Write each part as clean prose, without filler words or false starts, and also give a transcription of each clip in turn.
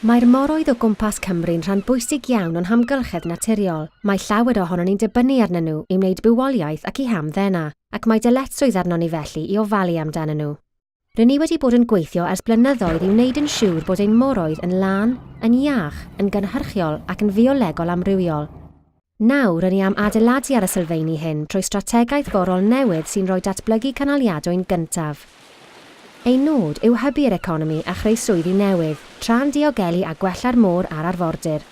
Mae'r moroedd o gwmpas Cymru'n rhan bwysig iawn o'n hamgylchedd naturiol. Mae llawer ohonon ni'n dibynnu arnyn nhw i wneud bywoliaeth ac i hamddena, ac mae dyletswydd arnon ni felly i ofalu amdanyn nhw. Rŷn ni wedi bod yn gweithio ers blynyddoedd i wneud yn siwr bod ein moroedd yn lân, yn iach, yn gynhyrchiol ac yn fiolegol amrywiol. Nawr, rŷn ni am adeiladu ar y sylfeini hyn trwy strategaeth forol newydd sy'n rhoi datblygu cynaliadwy'n gyntaf. Ein nod yw hybu yr economi a chreu swyddi newydd, tra'n diogelu a gwella'r môr a'r arfordir.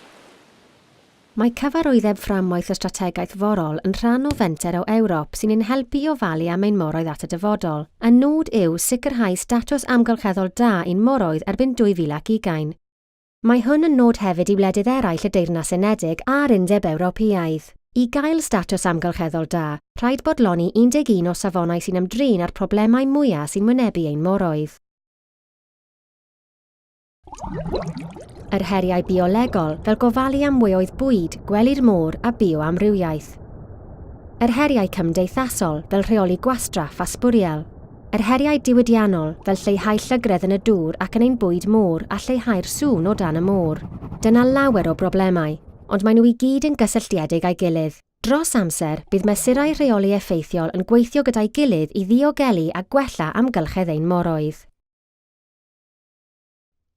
Mae cyfarwyddeb fframwaith y strategaeth forol yn rhan o fenter o Ewrop sy'n ein helpu i ofalu am ein moroedd at y dyfodol, a'n nod yw sicrhau statws amgylcheddol da i'n moroedd erbyn 2020. Mae hwn yn nod hefyd i wledydd eraill y Deyrnas Unedig a'r Undeb Ewropeaidd. I gael statws amgylcheddol da, rhaid bodloni 11 o safonau sy'n ymdrin â'r problemau mwyaf sy'n wynebu ein moroedd. Yr heriau biolegol, fel gofalu am weoedd bwyd, gwely'r môr a bioamrywiaeth. Yr heriau cymdeithasol, fel rheoli gwastraff a sbwriel. Yr heriau diwydiannol, fel lleihau llygredd yn y dŵr ac yn ein bwyd môr a lleihau'r sŵn o dan y môr. Dyna lawer o broblemau, ond maen nhw i gyd yn gysylltiedig â'i gilydd. Dros amser, bydd mesurau rheoli effeithiol yn gweithio gyda'i gilydd i ddiogelu a gwella amgylchedd ein moroedd.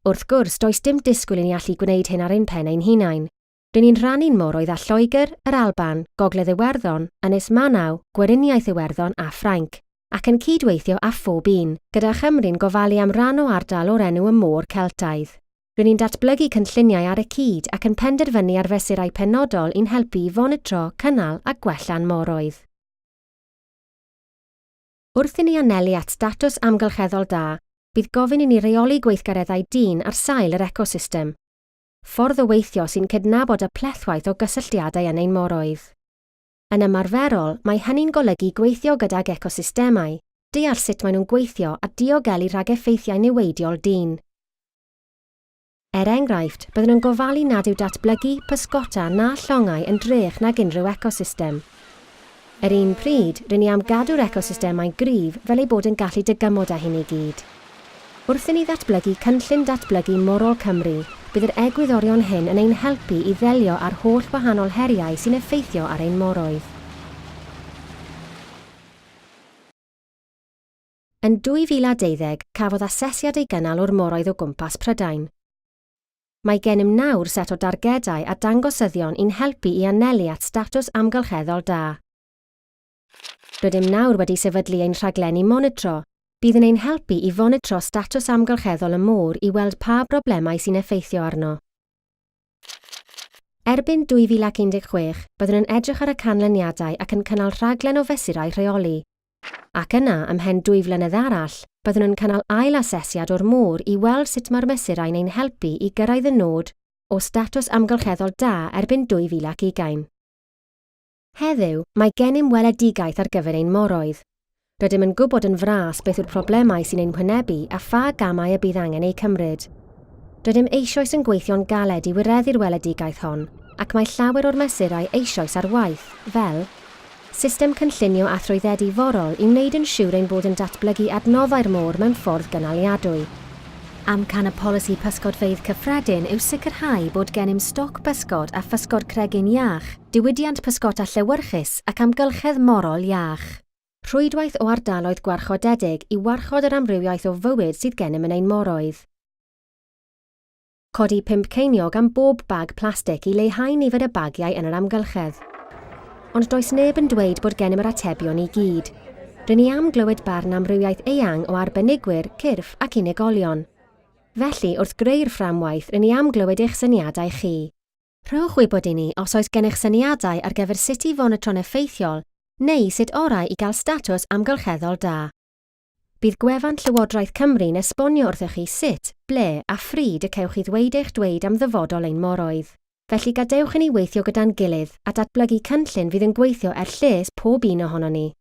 Wrth gwrs, does dim disgwyl i ni allu gwneud hyn ar ein pen ein hunain. Rŷn ni'n rhannu'n moroedd â Lloegr, yr Alban, Gogledd Iwerddon, Ynys Manaw, Gweriniaeth Iwerddon a Ffrainc, ac yn cyd-weithio â phob un, gyda Chymru'n gofalu am ran o ardal o'r enw y Môr Celtaidd. Rŷn ni'n datblygu cynlluniau ar y cyd ac yn penderfynu ar fesurau penodol i'n helpu i fonitro, cynnal a gwella'n moroedd. Wrth i ni anelu at statws amgylcheddol da, bydd gofyn i ni reoli gweithgareddau dyn ar sail yr ecosystem, ffordd o weithio sy'n cydnabod y plethwaith o gysylltiadau yn ein moroedd. Yn ymarferol, mae hynny'n golygu gweithio gydag ecosystemau, deall sut maen nhw'n gweithio a diogelu rhag effeithiau niweidiol dyn. Er enghraifft, byddwn yn gofalu nad yw datblygu, pysgota na llongau yn drech nag unrhyw ecosystem. Yr un pryd, rŷn ni am gadw'r ecosystemau'n gryf fel eu bod yn gallu dygymod â hyn i gyd. Wrth i ni ddatblygu Cynllun Datblygu Morol Cymru, bydd yr egwyddorion hyn yn ein helpu i ddelio â'r holl wahanol heriau sy'n effeithio ar ein moroedd. Yn 2012, cafodd asesiad ei gynnal o'r moroedd o gwmpas Prydain. Mae gennym nawr set o dargedau a dangosyddion i'n helpu i anelu at statws amgylcheddol da. Rydym nawr wedi sefydlu ein rhaglenni monitro. Bydd yn ein helpu i fonitro statws amgylcheddol y môr i weld pa broblemau sy'n effeithio arno. Erbyn 2016, byddwn yn edrych ar y canlyniadau ac yn cynnal rhaglen o fesurau rheoli. Ac yna, ymhen dwy flynedd arall, byddwn yn cynnal ail asesiad o'r môr i weld sut mae'r mesurau'n ein helpu i gyrraedd y nod o statws amgylcheddol da erbyn 2020. Heddiw, mae gennym weledigaeth ar gyfer ein moroedd. Rydym yn gwybod yn fras beth yw'r problemau sy'n ein hwynebu a pha gamau y bydd angen eu cymryd. Rydym eisoes yn gweithio'n galed i wireddu'r weledigaeth hon, ac mae llawer o'r mesurau eisoes ar waith, fel, System cynllunio a thrwyddedu forol i wneud yn siwr ein bod yn datblygu adnoddau'r môr mewn ffordd gynaliadwy. Amcan y polisi pysgodfeydd cyffredin yw sicrhau bod gennym stoc bysgod a physgod cregyn iach, diwydiant pysgota llewyrchus ac amgylchedd morol iach. Rhwydwaith o ardaloedd gwarchodedig i warchod yr amrywiaeth o fywyd sydd gennym yn ein moroedd. Codi pump ceiniog am bob bag plastig i leihau nifer y bagiau yn yr amgylchedd. Ond does neb yn dweud bod gennym yr atebion i gyd. Rŷn ni am glywed barn amrywiaeth eang o arbenigwyr, cyrff ac unigolion. Felly, wrth greu'r fframwaith, rŷn ni am glywed eich syniadau chi. Rhowch wybod i ni os oes gennych syniadau ar gyfer sut i fonitro'n effeithiol neu sut orau i gael statws amgylcheddol da. Bydd gwefan Llywodraeth Cymru'n esbonio wrthych chi sut, ble a phryd y cewch chi ddweud eich dweud am ddyfodol ein moroedd. Felly gadewch i ni weithio gyda'n gilydd a datblygu cynllun fydd yn gweithio er lles pob un ohonon ni.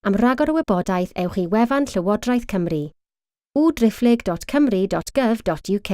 Am ragor o wybodaeth ewch i wefan Llywodraeth Cymru. www.cymru.gov.uk.